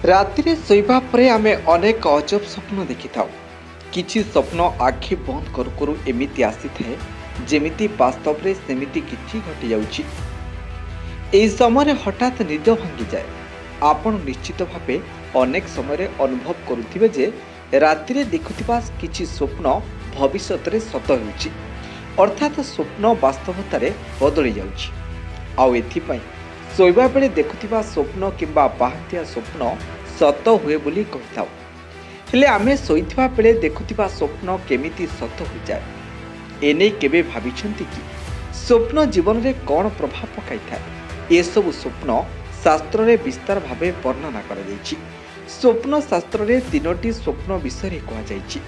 ରାତିରେ ଶୋଇବା ପରେ ଆମେ ଅନେକ ଅଜବ ସ୍ୱପ୍ନ ଦେଖିଥାଉ। କିଛି ସ୍ୱପ୍ନ ଆଖି ବନ୍ଦ କରୁ କରୁ ଏମିତି ଆସିଥାଏ, ଯେମିତି ବାସ୍ତବରେ ସେମିତି କିଛି ଘଟିଯାଉଛି। ଏହି ସମୟରେ ହଠାତ୍ ନିଦ ଭାଙ୍ଗିଯାଏ। ଆପଣ ନିଶ୍ଚିତ ଭାବେ ଅନେକ ସମୟରେ ଅନୁଭବ କରୁଥିବେ ଯେ ରାତିରେ ଦେଖୁଥିବା କିଛି ସ୍ୱପ୍ନ ଭବିଷ୍ୟତରେ ସତ ହେଉଛି, ଅର୍ଥାତ୍ ସ୍ୱପ୍ନ ବାସ୍ତବତାରେ ବଦଳି ଯାଉଛି। ଆଉ ଏଥିପାଇଁ ଶୋଇବା ବେଳେ ଦେଖୁଥିବା ସ୍ୱପ୍ନ କିମ୍ବା ପାହାନ୍ତିଆ ସ୍ୱପ୍ନ ସତ ହୁଏ ବୋଲି କହିଥାଉ। ହେଲେ ଆମେ ଶୋଇଥିବା ବେଳେ ଦେଖୁଥିବା ସ୍ୱପ୍ନ କେମିତି ସତ ହୋଇଯାଏ, ଏନେଇ କେବେ ଭାବିଛନ୍ତି କି? ସ୍ୱପ୍ନ ଜୀବନରେ କ'ଣ ପ୍ରଭାବ ପକାଇଥାଏ, ଏସବୁ ସ୍ୱପ୍ନ ଶାସ୍ତ୍ରରେ ବିସ୍ତାର ଭାବେ ବର୍ଣ୍ଣନା କରାଯାଇଛି। ସ୍ୱପ୍ନ ଶାସ୍ତ୍ରରେ ତିନୋଟି ସ୍ୱପ୍ନ ବିଷୟରେ କୁହାଯାଇଛି।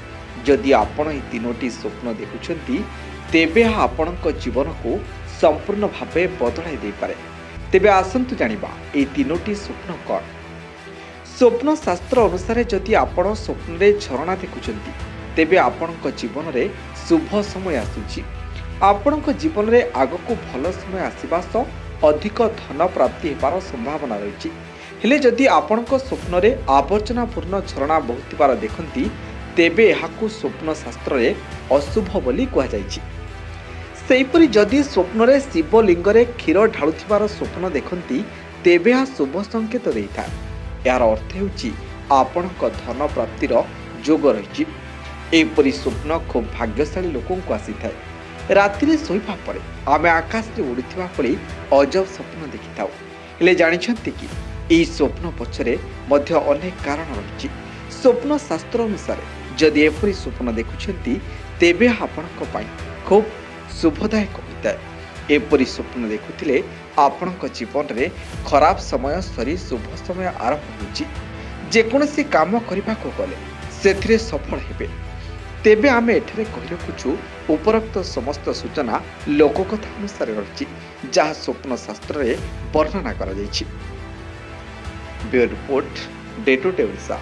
ଯଦି ଆପଣ ଏହି ତିନୋଟି ସ୍ୱପ୍ନ ଦେଖୁଛନ୍ତି, ତେବେ ଏହା ଆପଣଙ୍କ ଜୀବନକୁ ସମ୍ପୂର୍ଣ୍ଣ ଭାବେ ବଦଳାଇ ଦେଇପାରେ। ତେବେ ଆସନ୍ତୁ ଜାଣିବା ଏହି ତିନୋଟି ସ୍ୱପ୍ନ କ'ଣ। ସ୍ୱପ୍ନ ଶାସ୍ତ୍ର ଅନୁସାରେ ଯଦି ଆପଣ ସ୍ୱପ୍ନରେ ଝରଣା ଦେଖୁଛନ୍ତି, ତେବେ ଆପଣଙ୍କ ଜୀବନରେ ଶୁଭ ସମୟ ଆସୁଛି। ଆପଣଙ୍କ ଜୀବନରେ ଆଗକୁ ଭଲ ସମୟ ଆସିବା ସହ ଅଧିକ ଧନ ପ୍ରାପ୍ତି ହେବାର ସମ୍ଭାବନା ରହିଛି। ହେଲେ ଯଦି ଆପଣଙ୍କ ସ୍ୱପ୍ନରେ ଆବର୍ଜନାପୂର୍ଣ୍ଣ ଝରଣା ବହୁଥିବାର ଦେଖନ୍ତି, ତେବେ ଏହାକୁ ସ୍ୱପ୍ନ ଶାସ୍ତ୍ରରେ ଅଶୁଭ ବୋଲି କୁହାଯାଇଛି। ସେହିପରି ଯଦି ସ୍ୱପ୍ନରେ ଶିବଲିଙ୍ଗରେ କ୍ଷୀର ଢାଳୁଥିବାର ସ୍ୱପ୍ନ ଦେଖନ୍ତି, ତେବେ ଏହା ଶୁଭ ସଂକେତ ଦେଇଥାଏ। ଏହାର ଅର୍ଥ ହେଉଛି ଆପଣଙ୍କ ଧନ ପ୍ରାପ୍ତିର ଯୋଗ ରହିଛି। ଏହିପରି ସ୍ୱପ୍ନ ଖୁବ୍ ଭାଗ୍ୟଶାଳୀ ଲୋକଙ୍କୁ ଆସିଥାଏ। ରାତିରେ ଶୋଇବା ପରେ ଆମେ ଆକାଶରେ ଉଡ଼ୁଥିବା ଭଳି ଅଜବ ସ୍ୱପ୍ନ ଦେଖିଥାଉ। ହେଲେ ଜାଣିଛନ୍ତି କି, ଏହି ସ୍ୱପ୍ନ ପଛରେ ମଧ୍ୟ ଅନେକ କାରଣ ରହିଛି। ସ୍ୱପ୍ନ ଶାସ୍ତ୍ର ଅନୁସାରେ ଯଦି ଏପରି ସ୍ୱପ୍ନ ଦେଖୁଛନ୍ତି, ତେବେ ଏହା ଆପଣଙ୍କ ପାଇଁ ଖୁବ୍ ଶୁଭଦାୟକ ହୋଇଥାଏ। ଏପରି ସ୍ୱପ୍ନ ଦେଖୁଥିଲେ ଆପଣଙ୍କ ଜୀବନରେ ଖରାପ ସମୟ ସରି ଶୁଭ ସମୟ ଆରମ୍ଭ ହେଉଛି। ଯେକୌଣସି କାମ କରିବାକୁ ଗଲେ ସେଥିରେ ସଫଳ ହେବେ। ତେବେ ଆମେ ଏଠାରେ କହି ରଖୁଛୁ, ଉପରୋକ୍ତ ସମସ୍ତ ସୂଚନା ଲୋକକଥା ଅନୁସାରେ ରହିଛି, ଯାହା ସ୍ୱପ୍ନ ଶାସ୍ତ୍ରରେ ବର୍ଣ୍ଣନା କରାଯାଇଛି। Bureau report, day to day Odisha.